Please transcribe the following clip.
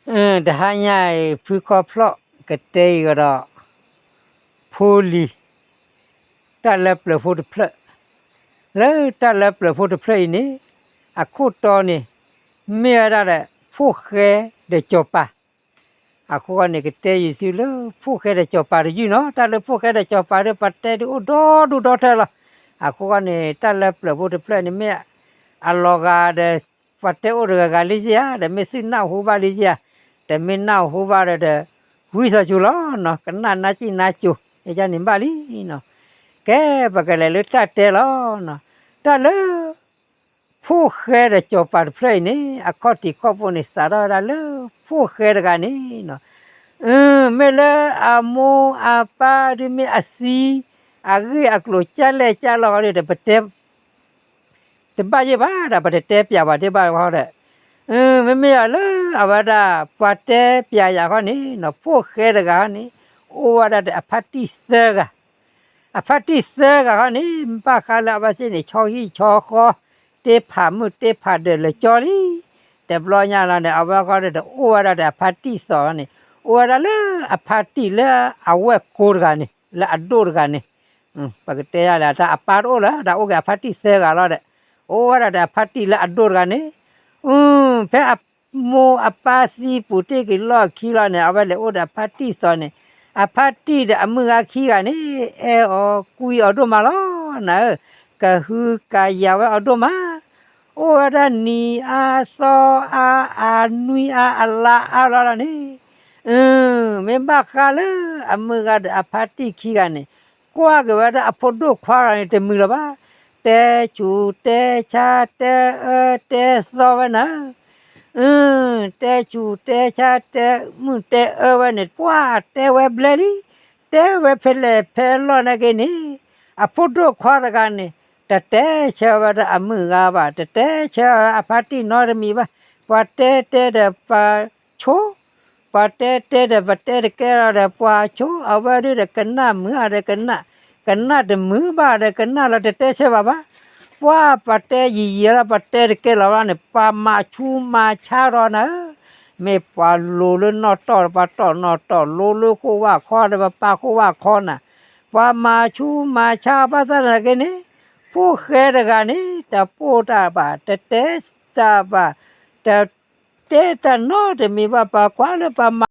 တဟါညါအံၤ ဖုခီဖျိၣ်ကတဲအံၤကဒီး ဖိလံၤ တၢ်လၢပျၢၤဖိတဖျၢၣ်, လၢတၢ်လၢပျၢၤဖိတဖျၢၣ်အံၤန့ၣ် အခိၣ်တီန့ၣ် မ့ၢ်ဝဲဒၣ်ဒီး ဖိၣ်ဃဲဒီးစီၤပၤ အဃိန့ၣ် ကတဲယံၤသုလၢ ဖိၣ်ဃဲဒီးစီၤပၤတယုၢ်နီၤ, တၢ်လၢဖိၣ်ဃဲဒီးစီၤပၤဒီး ပှၤတဲဒုးအိၣ်ဒီဒူၣ်ဒီထၢလီၤ. အဃိန့ၣ် တၢ်လၢပျၢၤဖိတဖျၢၣ်န့ၣ်မ့ၢ် အလီၤဂာ်ဒီး ပှၤတဲအိၣ်တဂၤဂၤလံဧါ, ဒီးမ့ၢ်သုနၢ်ဟူဘၣ်လံဧါ, ဒီးမ့ၢ်နၢ်ဟူဘၣ်ဒီး ဝံသးစူၤလီၤ, ကနၣ်နၢ်စံၣ်နၢ်စိၤ ယန့ၣ်ဘၣ်လံနီၤ. ကဲ ပကလဲၤလၢတၢ်တဲလီၤ. တၢ်လၢ ဖိၣ်ဃဲဒီးစီၤပၤတဖျၢၣ်အံၤန့ၣ် အခီၣ်ထံးခီၣ်ဘိန့ၣ် စးထီၣ်ဝဲဒၣ်လၢ ဖိၣ်ဃဲတဂၤန့ၣ် မ့ၢ်လၢအမိၢ်အပၢ်ဒုးမ့ၢ်အသံ အဂ့ၢ်အကျိၤကၢ်လဲၢ်ကၢ်လီၢ်ဃီဒီး ပတဲ တဘၣ်ယဲၢ်ဘၣ်ဒီး ပတတဲပၠးပှၤဒ့ဘၣ်ဃီဒီး, မ့မ့ၢ်အီၤလၢအဝဲဒၣ် ပှၤတဲပၠးယၤဃီန့ၣ် ဖိၣ်ဃဲတဂၤဃီန့ၣ် အိၣ်ဝဲဒၣ်ဒီးအဖါတံၢ်သၢဂၤ, အဖါတံၢ်သၢဂၤဃီန့ၣ် ဘၣ်ဃးလၢအဝဲသ့ၣ်န့ၣ် ဆီဟံၣ်ဆီဃီ တ့ဖးမုၢ်တ့ဖးဒၢးလၢာ်ကၠီလံ. တဘျီညါလီၤန့ၣ် အဝဲဃီဒီး အိၣ်ဝဲဒၣ်ဒီးအဖါတံၢ်သီန့ၣ် အိၣ်ဝဲဒၣ်လၢအဖါတံၢ်လၢအဝဲၢ်ကိတဂၤန့ၣ် လၢအဒိၣ်တဂၤန့ၣ် ပကတဲယၤလဲၣ် တၢ်အပၢ်တအိၣ်လၢၤ တၢ်အိၣ်က့ၤအဖါတံၢ်သၢဂၤလီၤဒီး အိၣ်ဝဲဒၣ်ဒီးအဖါတံၢ်လၢအဒိၣ်တဂၤန့ၣ်, ဖဲအမိၢ်အပၢ်သံပူၤတ့ၢ်က့ၤလီၢ်ခံလီၤန့ၣ် အဝဲလဲၤအိၣ်ဒီးအဖါတံၢ်သီန့ၣ်, အဖါတံၢ်ဒီးအမုၣ်ဂၤခံဂၤန့ၣ် အဲၣ်အီၤကွံအီၤဒိၣ်မးလီၤ. နၤဧၢ, ကဟုကယာ်ဝဲအီၤဒိၣ်မး အိၣ်ဝဲဒၣ်နံၤအါသီအါအနွံအါအလါအါလီၤလီၤန့ၣ်, မ့ၢ်ဘၣ်ဃးလၢအမုၣ်ဂၤဒီးအဖါတံၢ်ခံဂၤန့ၣ် ကွၢ်က့ၤဝဲဒၣ်အဖိဒိၣ်ခွါဂၤန့ၣ်တမုာ်လၢၤဘၣ်, တဲဆူၣ်တဲဆါတဲအၢတဲသီဝဲနၤ, တဲဆူၣ်တဲဆါတဲမုၢ်တဲအၢဝဲန့ၣ် ပှၤတဲဝဲဘျဲလံ, တဲဝဲဖဲလဲၣ်ဖဲလီၢ်နာ်က့န့ၣ်, အဖိဒိၣ်ခွါတဂၤန့ၣ် တတဲဆၢဝဲဒၣ်အမုၣ်ဂၤဘၣ်, တတဲဆၢအဖါတံၢ်နီတမံၤဘၣ်, ပှၤတဲတဲဒီးပှၤဆိ, ပှၤတဲတဲဒီးပတဲတကဲလီၤဒီးပှၤဆိ, အဝဲဒၣ်ဒီးကနၣ်မုာ်အါဒီးကနၣ်, ကနၣ်တမုာ်ဘၣ်ဒီးကနၣ်လီၤတတဲဆၢဘၣ်ဘၣ်, ပှၤပှၤတဲယံာ်ယံာ်လီၤ ပှၤတဲတကဲလီၤဘၣ်န့ၣ် ပှၤမၤဆူးမၤဆါဒီးနၤဧၢ, မ့ၢ်ပှၤလိၤလၢနီၣ်တီၢ်ဒီးပှၤတီၢ်နီၣ်တီၢ် လိၤလၢဃိၣ်ဝၣ်ခီဒီးပပာ်ဃိၣ်ဝၣ်ခီနၤ, ပှၤမၤဆူးမၤဆါဘၣ်သနာ်က့န့ၣ်, ဖိၣ်ဃဲတဂၤန့ၣ် တပိာ်တၢ်ဘၣ် တတဲတၢ်ဘၣ်, တတဲတၢ်နီတမံၤဘၣ် ပှၤကွၢ်လၢပှၤမၤ